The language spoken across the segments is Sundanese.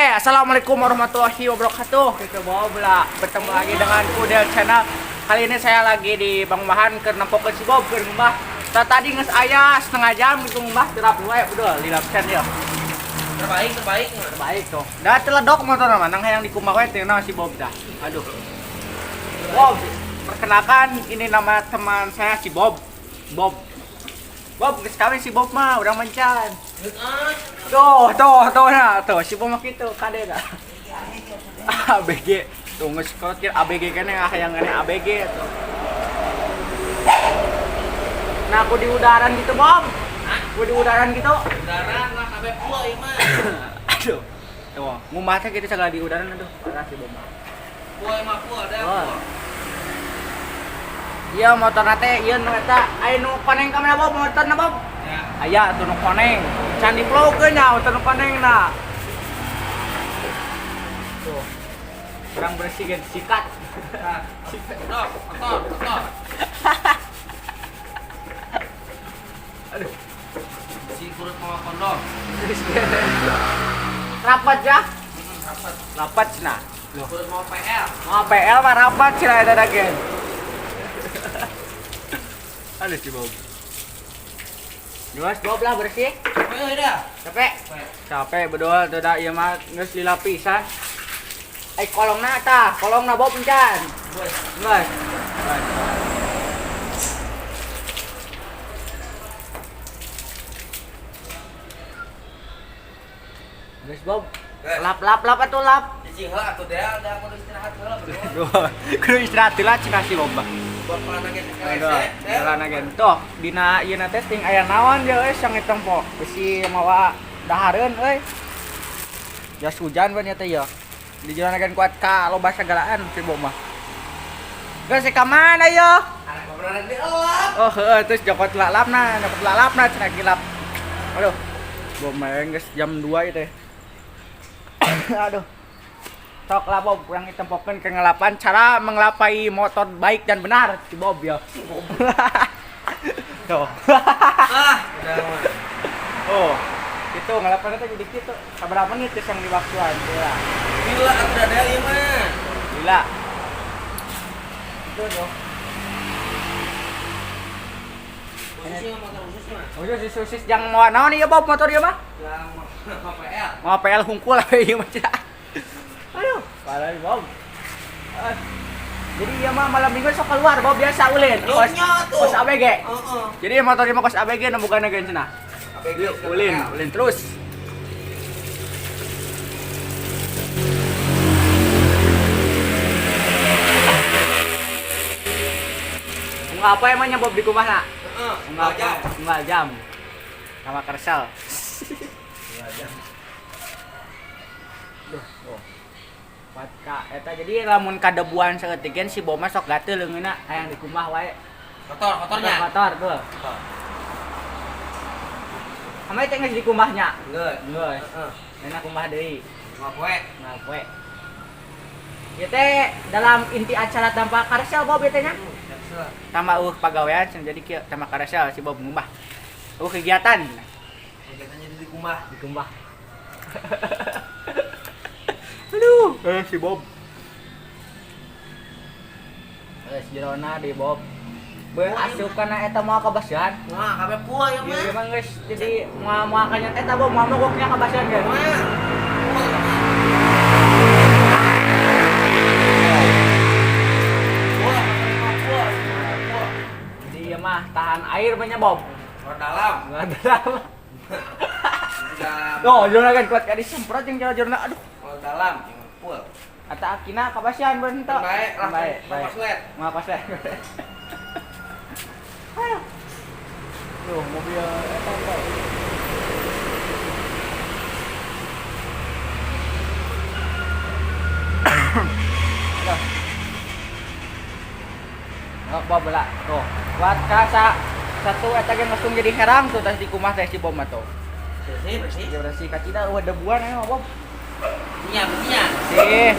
Oke, assalamualaikum warahmatullahi wabarakatuh. Kita bawa bela bertemu lagi dengan Udel Channel. Kali ini saya lagi di Bangumahan keur nempokeun si Bob keur ngumbah. Tadi geus aya setengah jam gitu ngumbah terap wae udah lila pisan ya. Terbaik, terbaik. Terbaik tuh. Dah teledok motor mah nang hayang dikumbah wae teh si Bob dah. Aduh. Bob, perkenalkan ini nama teman saya si Bob. Bob. Bob geus kawin si Bob mah urang mencan. Tuh, tuh, tuh, nah, tuh, si Bob mah kitu kade dah. ABG. Tuh geus kolot ABG keneh hayang keneh ABG tuh. Nah, aku di udaran gitu, Bob. Aku di udaran gitu. Udaran lah kabeh pua ieu mah. Aduh. Tuh, ngumbah teh kitu segala di udaran aduh, parah si Bob mah. Pua ieu mah pua dah. Wah. Iya motor teh ieu nu eta aya nu koneng ka mana Bob motorna Bob? Ya. Aya tuh nu koneng. Can diplokeun nya motor nu koneng na. Tuh. Kurang bersih gen sikat. Nah, kotor, kotor, kotor. Aduh. Si kurut mau kondom. Rapat ya? Rapat. Rapat cenah. Loh. Kurut mau PL. Mau PL mah rapat cenah eta gen. Aduh si Bob. Geus Bob lah bersih. Capek euy dah. Capek. Capek. Capek bedol teu da ieu mah geus lila pisan. Eh kolongna tah, kolongna Bob encan. Bos. Geus. Geus Bob. Lap lap lap atuh lap. Cicing heula atuh dah, dah kudu istirahat heula bedol. Kudu istirahat heula cenah si Bob. Buat pelana ge Aduh, kerese. jalan agen. Tuh, dina ieu na teh ting aya naon je euy sang tempo. Besi mawa dahareun euy. Jas hujan ban teh ya. Di jalan agen kuat ka loba sagalaan si Bob mah. Geus ka mana ya? Anak beneran dielap. Oh, heeh, terus jokot lalapna, jokot lalapna cenah kilap. Aduh. Bob mah geus jam 2 ieu teh. Aduh. Sok lah Bob, kurang ditempokeun ke ngelapan cara mengelapai motor baik dan benar si Bob ya. Tuh. Ah, udah mah. Oh, itu ngelapan teh jadi kitu. Sabaraha menit geus yang diwaktuan gila. Gila atuh dah ieu mah. Gila. Itu tuh. Khususnya motor khusus mah. Khusus khusus yang mau naon ieu Bob motor ieu mah? Yang mau PL. Mau PL hungkul ieu mah cenah. Aduh, parah Bob. Jadi ieu mah malam minggu sok keluar Bob biasa ulin. Kos, kos ABG. Heeh. Jadi motor ieu mah kos ABG nu bukan gen cenah. ABG Ulin, ulin terus. Enggak apa emangnya Bob di kumahna? Heeh, Enggak jam. Enggak jam. Sama kersel. Jam. Duh, oh. Patka eta jadi lamun kadebuan saeutik gen si Bob mah sok gatel leungeunna hayang di kumah wae. Kotor, kotornya. Kotor tuh. Kotor. Kamari teh geus di kumahnya. Geus. Geus. Heeh. Enak kumbah deui. Ngapoe. Ngapoe. Ieu teh dalam inti acara tanpa karsel Bob ieu teh nya. Tambah pagawean cenah jadi kieu tambah karsel si Bob ngumbah. Kegiatan. Kegiatannya di kumbah. Di kumbah. Aduh, si Bob. Jerona di Bob. Beuh asup kana eta moal kabasihan. Wah, kabeh pua ieu mah. Ieu mah geus jadi moal-moal kanya eta Bob moal mogoknya kabasihan geus. Wah. Pua, pua, pua. Jadi ieu mah tahan air banyak Bob. Luar dalam. Luar dalam. Tuh, jerona kan kuat ka disemprot jeung jerona aduh. Luar dalam, pua. Ata akina kabasihan bener henteu. Baik, lah. Baik, baik. Koslet. Moal koslet. Aduh. Duh, mobil eta teh. Oh, Bob lah. Tuh, buat kasa satu eta ge langsung jadi herang tuh tas di kumah teh si Bob mah tuh. Bersih, bersih. Ya bersih kacida eueuh debuan aya mah Bob. Bersihnya, bersihnya. Bersih.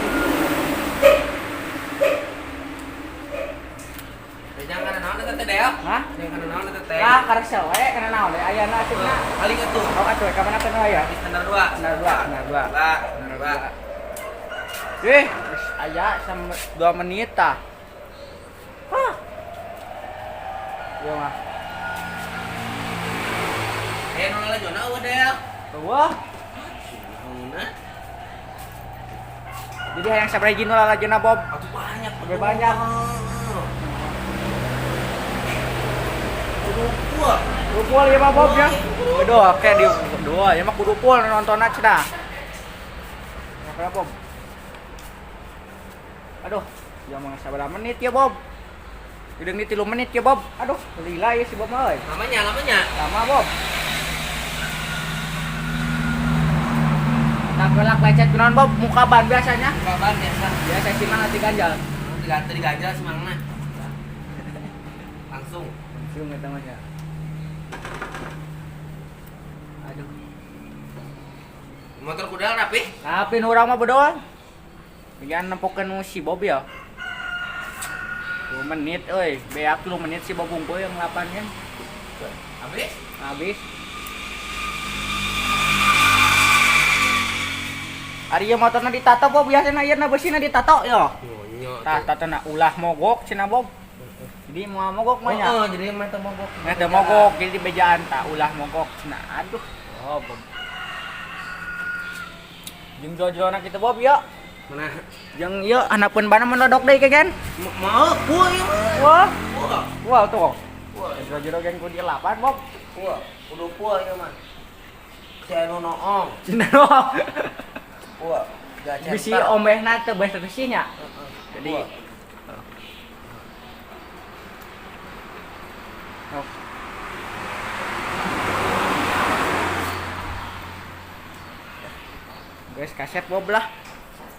Jangan naon eta teh Del? Hah? Yang kana naon eta teh? Lah karesel we kana naon we ayana asupna. Paling atuh. Oh atuh ka mana kana ya? Di standar 2. Standar 2, standar 2. Standar 2. Eh, geus aya sama 2 menit tah. Hah. Ieu mah. Eh, nu lalajona eueuh Del. Wah, Naonna? jadi hayang sabaraha hiji nu lalajona Bob? Atuh banyak. Lebih banyak. Kudu full. Kudu full ya mah Bob ya. Aduh, oke di dua ya mah kudu full nontonna cenah. Kenapa Bob? Aduh, ya mah sabaraha menit ya Bob? Geudeung ni 3 menit ya Bob. Aduh, lila ya si Bob mah euy. Lamanya, lamanya. Lama Bob. Tak kelak lecet kunaon Bob, muka ban biasanya. Kabar biasa. Biasa sih mah nanti ganjal. Diganti diganjal si Mangna. Langsung. Langsung eta mah ya. Aduh. Motor kuda rapi. Tapi nu urang mah bedoan. Bagian nempokeun nu si Bob ya. 2 menit euy, beak 3 menit si Bob unggul yang 8 kan. Habis? Habis. Ari ieu motorna ditato Bob, biasana ieu na beusina ditato yo. Nyonya. Tah tatona ulah mogok cenah Bob. Jadi moal mogok mah nya. Oh, jadi mah teu mogok. Nggak teu mogok, jadi bejaan tah ulah mogok cenah. Aduh, oh Bob. Jeung jero-jerona kitu Bob ya. Mana? Jeung ieu handapeun bana menodok deui ke gen. Mau full ieu mah. Wah, Full. wah tuh. Full. Jero-jero gen ku dilapan Bob. Full. Kudu full ieu mah. Si anu noong. Cenah doang. Full. Gak Bisi omehna teu bersih nya. Jadi oh. Guys, kaset Bob lah.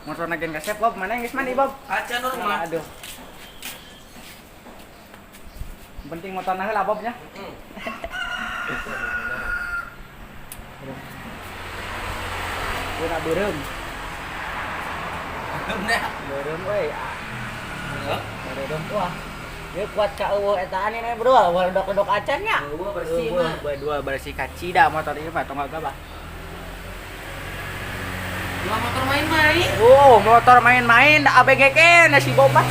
Motorna gen kaset Bob, mana yang geus mandi Bob? Kaca normal. Aduh. Yang penting motorna heula Bob nya. Aduh. Gua nak beureum. Bener. Beureum euy. Beureum wah. Dia kuat ka eueuh etaan ini bro, waledok-ledok acan nya. Eueuh bersih mah. Dua bersih kacida motor ieu mah tong gabah. Dua motor main-main. Oh, motor main-main ABG keneh si Bob mah.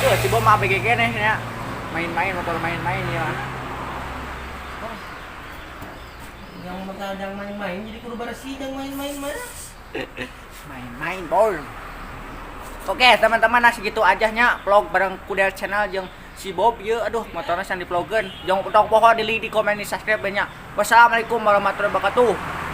Tuh, si Bob mah ABG keneh nya. Main-main motor main-main ya. Yang motor jangan main-main jadi kudu bersih jangan main-main mah. Main-main bol. Oke, teman-teman, nah segitu aja nya vlog bareng Kudel Channel jeung si Bob ieu. Aduh, motornya san diplogeun. Jangan tong poho di like, di komen, di subscribe banyak. Wassalamualaikum warahmatullahi wabarakatuh.